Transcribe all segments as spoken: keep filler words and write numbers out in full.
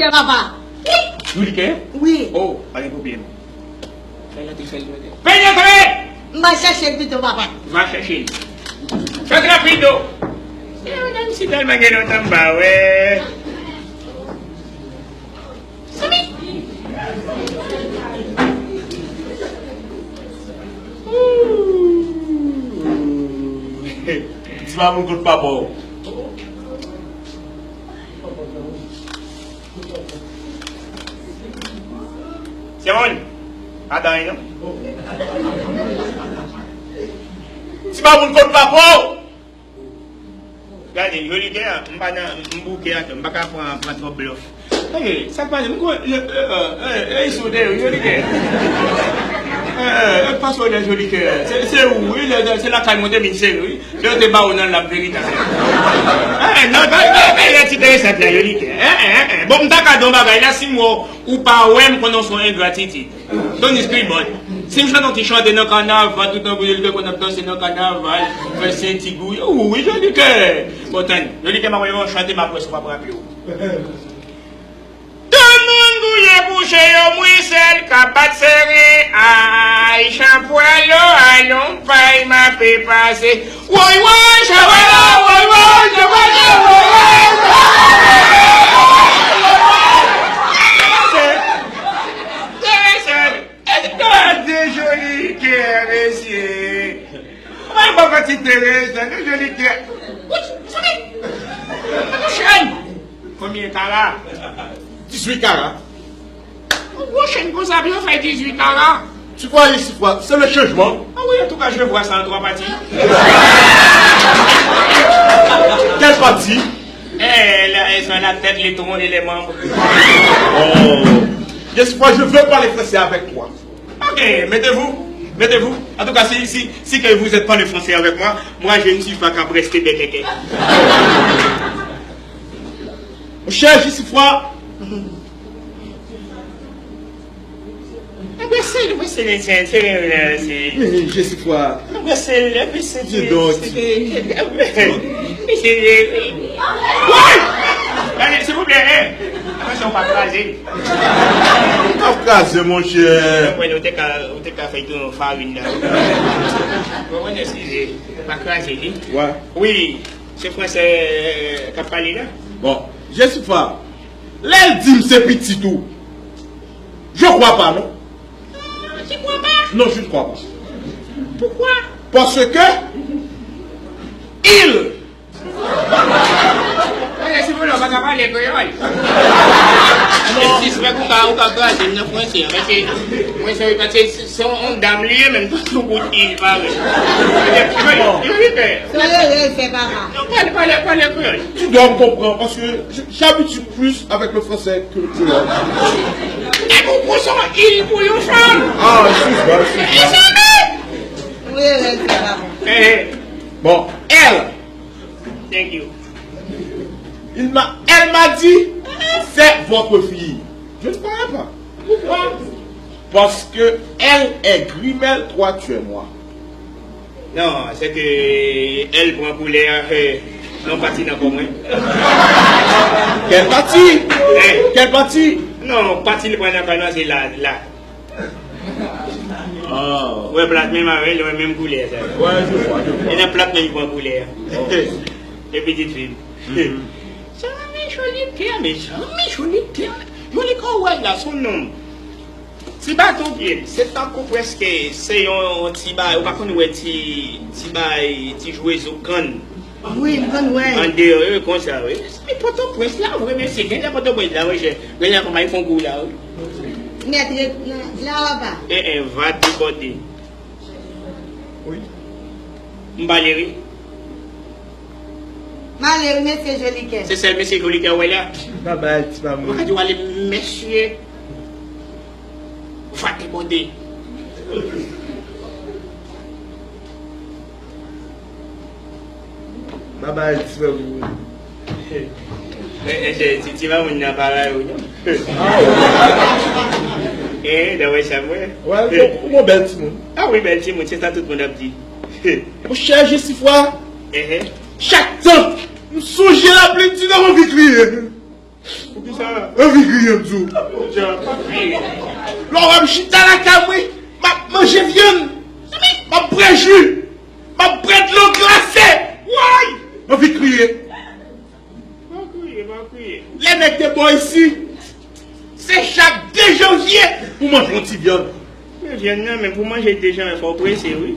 Kè papa. Wi. Jolikè? Wi. Oh, pa gen pwoblèm. Fè l antre, fè l antre. Penetre! M va chèche l pito, papa. Va chèche l. Fè rapido. E, menm si tèlman gen lontan m pa wè. Samy! Ti mamoun kot papa w. Samy, pa dan non. Ti mamoun kot papa w. Gade, Jolikè, m pa nan, m bouke atò, m pa ka pran, pran twòp blòf. Ey, sa k pase? M kwè, e, e, e, e, e, sou de, Jolikè. E, e, e, pase w nan Jolikè. Se, se ou, wi, lè, se lakay mwen te vin sere, wi. Lè yo te ba ou nan lab veritab. E, non, pa, pa, pa, lè ti enteresan la, Jolikè. E, e, e, e. Bon, m ta ka di yon bagay la, si m wè w, ou pa wè m konnen w se yon engratitid. Tony Skribòd. Si m chante yon ti chante nan kanaval, tout tan pou yo li fè konn ap danse nan kanaval, fè senti gou. Ou wi, Jolikè. Bon, tann, Jolikè, m ap yon chante, m ap wè si w ap raple w. Tout moun gouye bouche yo, mwen sèl k ap bat sere. Ay, chanpwalo, alon pay, m ape pase. Woy, woy, chanpwalo, woy, woy, chanpwalo, woy, woy. Enteresan. Gade Jolikè, mesye. Mwen pa pati Teresa, non, Jolikè. Wout, sori. Mwen chèn. Konbyen kara? Dizwit kara. Yon gwo chèn konsa, pou yo fè dizwit kara. Tu crois, Jesifwa, c'est le changement? Ah oui, en tout cas, je vois ça en trois parties. Quelle partie? Eh, la, elles ont la tête, les troncs et les membres. Oh. Jesifwa, je veux parler français avec toi. Ok, mettez-vous, mettez-vous. En tout cas, si, si, si que vous êtes pas le français avec moi, moi, je ne suis pas capable de rester bèkèkè. Monchè, Jesifwa. Enbesil, enbesil, enbesil, enbesil. Jesifwa. Enbesil, enbesil. Dis donc. Woy! Gade, silvouplè, eh! Atansyon, pa kraze. Ou t ap kraze, monchè. Mwen, ou te ka, ou te ka fè tou farin la. Mwen, mwen, eskize, pa kraze li. Wè. Wi, se fransè k ap pale la. Bon, Jesifwa, lè l di m se pitit ou, je crois pas, non? Ah, tu crois pas? Non, je ne crois pas. Pourquoi? Parce que il... Mwen, si vle, w pa ka pale kreyòl. E si se ou ka, ou ka kraze m nan fransè, paske mwen se, paske se yon dam li ye, menm tout yon bout il pare. Yo, yo, yo, yo, Se erè l fè, papa. Non, pale, pale, pale kreyòl. Tu dois me comprendre, parce que je, j'habitue plus avec le français que le créole. E pou, pou son il pou yon fanm. Ah, excuse-moi, excuse-moi. Mezanmi! Wi, wi, sa va bon. Eh, eh. Bon, elle. Thank you. Il m'a, elle m'a dit, c'est votre fille. Je ne croyais pas. Pourquoi? Parce que elle est grimelle, toi tu es noir. Non, se ke èl pran koulè, eh, yon pati nan kò mwen. Quelle partie? Eh. Quelle partie? Non, pati li pran nan kò mwen, se la, la. Ah. Ou wè plat menm avè l, wè menm koulè sa. Ouais, je vois, je vois. E nan plat menm li pran koulè. Oh. E pitit fi m. Mhm. Sa men joli kè, mezanmi, joli kè. Joli kè w wè la, se yon nonm. Ti baton pye l, se tankou prèske se yon, yon ti bay, ou pa konn wè ti, ti bay, ti jwezo kann. Wi, m konn wè. Andeyò, wi, konsa, wi. Se Pòtoprens la, vre, mesye. Gen lè Pòtoprens la, monchè. Gen lè kòmay fon gou la, wi. Mèt ret nan, la, papa. Eh, eh, va debòde. Wi. M pale, wi. Male wi, mesye Jolikè. Se sèl mesye Jolikè w wè la. Babay, ti mamoun. Ou ka di w ale, mesye. Vate bòde. Babay, ti mamoun. Men, men, ti, ti mamoun nan pa rayi w, non. Ah, wi. Eh, dapre sa m wè. Wè, ou, ou gon bèl timoun. Ah wi, bèl timoun, se sa tout moun ap di. Monchè, Jesifwa, eh, eh, chak tan m sonje lapli, m di nan anvi kriye. Anvi kriye m di w. Lè w wè m chita lakay mwen, m ap manje vyann, m ap bwè ji, m ap bwè dlo glase. Woy! Anvi kriye. Pa kriye, pa kriye. Lè nèg te bò isi, se chak de janvye pou manje yon ti vyann. Men vyann nan, men pou manje de janvye, fò w prese, wi.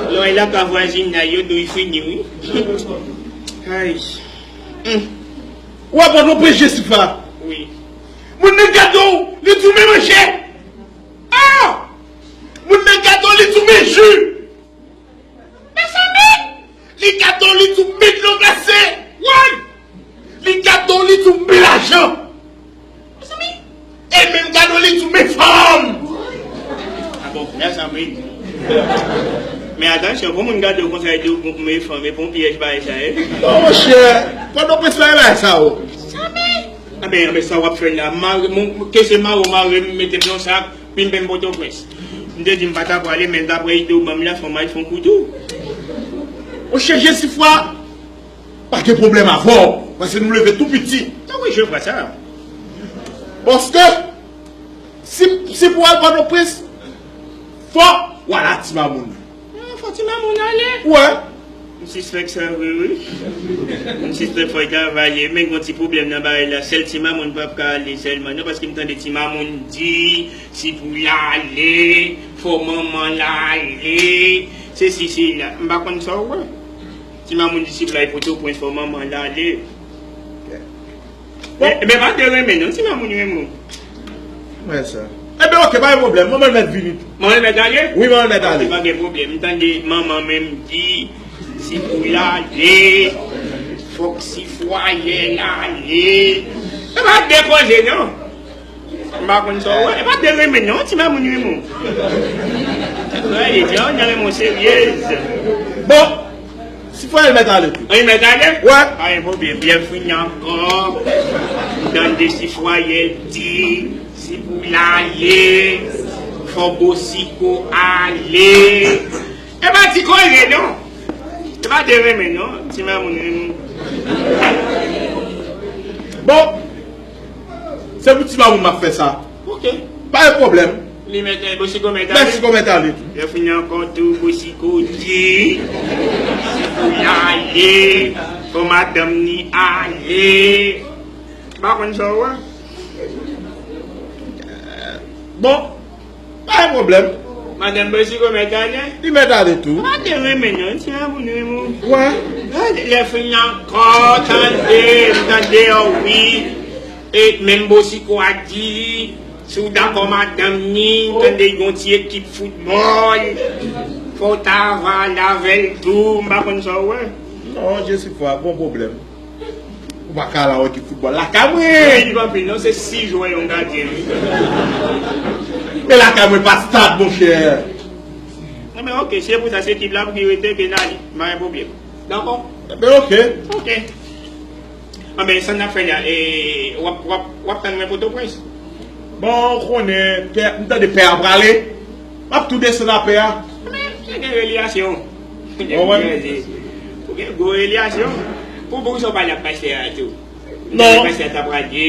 Lè w lakay vwazin nan, yo di w fini, wi. Ay. Hmm. Ou ap pran yon prejije sou sa. Wi. Moun nan gade w, li di w men manje. Ah! Moun nan gade w, li di w men ji. Mezanmi! Li gade w, li di w men dlo glase. Woy! Li gade w, li di w men lajan. Mezanmi! E menm gade w, li di w men fanm. Ah bon, mezanmi. Men atansyon, pou moun gade w konsa, e di w men fanm, e pa yon pyèj bagay sa ye. Non, monchè, Pòtoprens pa bagay sa yo. Mezanmi! Anben, anben, sa w ap fè la, mare, mon, ke se mare w mare m, mete m nan sak, vin ban m Pòtoprens. M te di m pa ta prale, men daprè ide w ban m la, fò m al fè yon kou tou. Monchè Jesifwa, pa gen pwoblèm avè w, paske nou leve tou piti. Ah wi, je vois ça. Paske, si, si pou al Pòtoprens, fò w al a Ti Mamoun. Ah, fò Ti Mamoun ale. Wè. M sispèk sa vre, wi. M sispèk fò l travay, men gon ti pwoblèm nan bagay la. Sèl Ti Mamoun p ap ka ale sèlman, non, paske m tande Ti Mamoun di, si pou l ale, fò manman l ale, sesi, sela. M pa konn sa w wè. Ti Mamoun di, si pou l al Pòtoprens, fò manman l ale. Bon. Men, men pa de renmen, non, Ti Mamoun renmen w. Mwen sa. Enben, oke, pa gen pwoblèm. Manman l mèt vini tou. Manman l mèt ale? Wi, manman l mèt ale. Oke, pa gen pwoblèm. M tande manman menm di, si pou l ale, fòk si fwayè l ale. E pa de koze, non. M pa konn sa w wè. E pa de renmen, non, Ti Mamoun renmen w. Wè, li di, oh, nan renmen w seryez. Bon. Si fwayè l mèt ale tou. An, li mèt ale? Wè. Pa gen pwoblèm, lè fini ankò. M tande si fwayè l di, si pou l ale, fò Bosiko ale. E pa ti koze, non. E pa de renmen, non. Ti Mamoun renmen w. Bon. Se pou Ti Mamoun m ap fè sa. Oke. Pa gen pwoblèm. Li mèt, Bosiko mèt ale. Bosiko mèt ale tou. Lè fini ankò tou, Bosiko di, si pou l ale, fò madanm ni ale. M pa konn sa w wè. Bon, pa gen pwoblèm. Madanm Bosiko mèt ale? Li mèt ale tou. Pa de renmen, non, Ti Mamoun renmen w. Wè. Lè fini ankò, tande, m tande, oh wi. E menm Bosiko a di, si w dakò madanm ni, tande, gon ti ekip foutbòl, fò w ta va al avè l tou, m pa konn sa w wè. Non, Jesifwa, gon pwoblèm. Ou pa ka al a yon ekip foutbòl lakay mwen. Li pa anpil, non, se sis jwè yon gadyen, wi. Men lakay mwen pa stad, monchè. Non, men oke, si se pou sa, se ekip la pou ki rete, ke n ale. Pa gen pwoblèm. Dakò? Men oke. Oke. Anben, sa n ap fè la, e, w ap, w ap, w ap tann mwen Pòtoprens? Bon, ou konnen, pè, m tande pè a prale. M ap tou desann a pè a. Men, se gen relasyon. Ou wè? Ou gen gwo relasyon. Pou, pou sa w pale ak pastè a tou. Non. Pastè a t ap rale,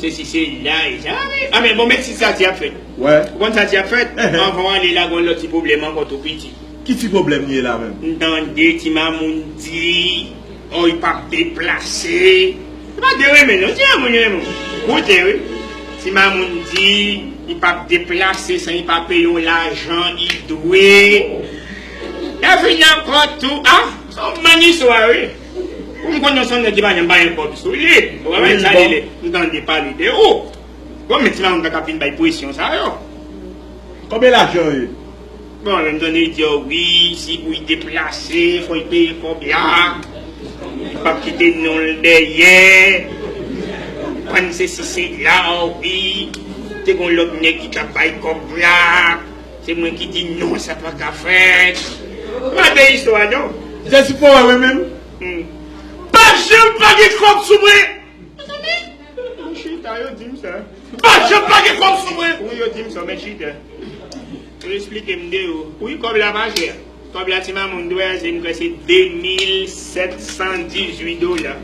sesi, sela, e sa. Anben, bon, men si sa ti ap fèt. Wè. Ou konn sa ti ap fèt? Anvan w ale la, gon lòt ti pwoblèm ankò tou piti. Ki ti pwoblèm li ye la menm? M tande Ti Mamoun di, oh, li p ap deplase. Se pa de renmen, non, Ti Mamoun renmen w. Koute, wi. Ti Mamoun di, li p ap deplase san li pa peye yon lajan li dwe. Lè fini ankò tou, ah, se yon bann istwa, wi. Ou m konn yon sòt nèg ki pa janm pa gen kòb sou li. Ou wè sa li ye? M tande pale de ou. Bon, men Ti Mamoun pa t ap vin bay presyon sa yo. Konbyen lajan yo ye? Bon, men m tande li di, oh, wi, si pou li deplase, fò li peye kòb la. Li p ap kite non l dèyè. Pann sesi, sela, oh, wi. Te gon lòt nèg ki t ap bay kòb la. Se mwen ki di non, sa pa ka fèt. Pa de istwa, non. Jezi pou wè menm. Hmm. Pa janm pa gen kòb sou mwen. Mezanmi, m chita, yo di m sa. Pa janm pa gen kòb sou mwen. Wi, yo di m sa, men chita. Yo esplike m de yo. Wi, kòb la pa chè. Kòb la Ti Mamoun dwe a, se, m kwè se de mil sèt san dizuit dola.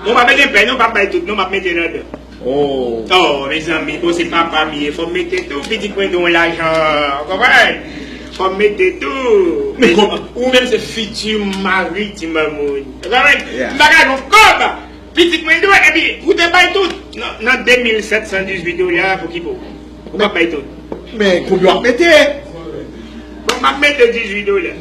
Bon, pa mete pè non, pa bay tout non, m ap mete ladan. Oh. Oh, mezanmi, bon, se papa m ye, fò m mete tou, pitit mwen gen yon lajan, w konprann? Fò m mete tou. Men kòm ou menm se fiti mari ti mamoun. W konprann? Yeah. M pa ka gen kòb. Pitit mwen dwe, epi ou te bay tout. Nan, nan de mil sèt san dizuit dola, pou ki pou? Ou p ap bay tout. Men konbyen w ap mete? Bon, m ap mete dizuit dola.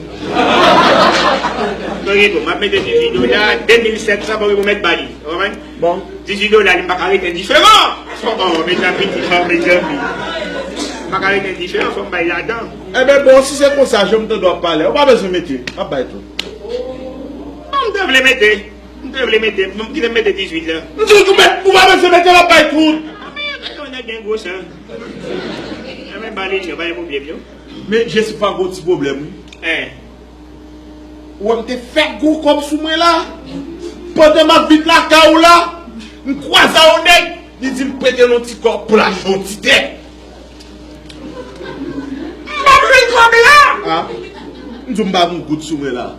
Bon, bon, m ap mete dizuit dola, de mil sèt san, bon, bon, mèt ba li. Ou konprann? Bon. Dizuit dola, li m pa ka ret endiferan. Oh, oh, mezanmi, oh, mezanmi. M pa ka ret endiferan, fò m bay ladan. Enben, bon, si se konsa, jan m tande w ap pale, ou pa bezwen mete. M ap bay tout. Bon, m te vle mete. M te vle mete, m kite m mete dizuit la. M di w, ou pa bezwen mete, m ap bay tout. Ah, men, gade yon nèg gen gwo san. Ah, men, ba li, yo, pa gen pwoblèm, yo. Men, Jessica gen yon ti pwoblèm, wi. Hein. Ou wè m te fèk gwo kòb sou mwen la. Pandan m ap vin lakay ou la, m kwaze yon nèg, li di m prete l yon ti kòb pou l achte yon ti tè. M ap jwenn kòb la. Ah, m di w m pa gen goud sou mwen la.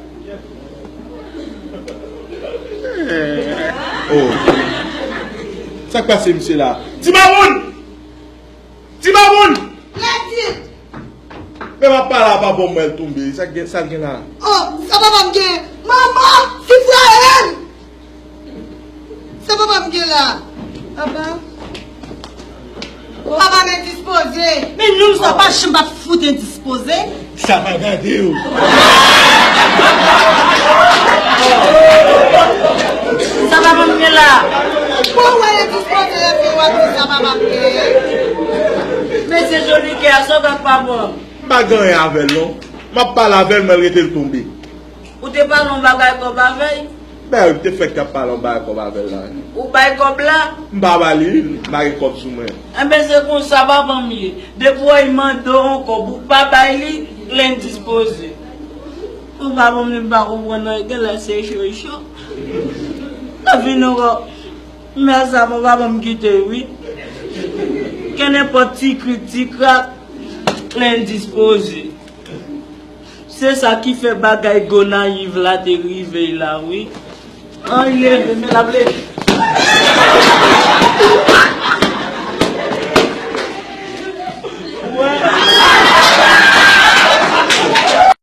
Oh. Sa k pase misye la? Ti mamoun! Ti mamoun! Lèdi! Men m ap pale a papa m, mwen l tonbe. Sa k gen, sa l gen la? Oh, sa papa m gen? Manman, sifraye l! Sa papa m gen la? Papa? Papa m endispoze. Men nonm sa pa janm ap fout endispoze. Sa pa gade w. Sa papa m gen la? Bon, w endispoze, epi w ap di sa papa m gen. Mesye Jolikè a, sa w fè ak papa w? M pa gen anyen avè l non. M ap pale avè l, men l rete l tonbe. Ou te pale yon bagay kòb avè l? Ben wi, m te fèk t ap pale yon bagay kòb avè l la. Ou bay kòb la? M pa ba li, m pa gen kòb sou mwen. Enben, se konsa papa m ye. Depi w wè l mande w yon kòb, ou pa bay li, l endispoze. Ou papa m li m pa konprann anyen, genlè se cho cho. Nan vin ankò. Men sa bon, papa m kite wi. Gen nenpòt ti krik, ti krak, l endispoze. Se sa ki fè bagay Gonayiv la te rive la, wi. An, leve, men l ap leve.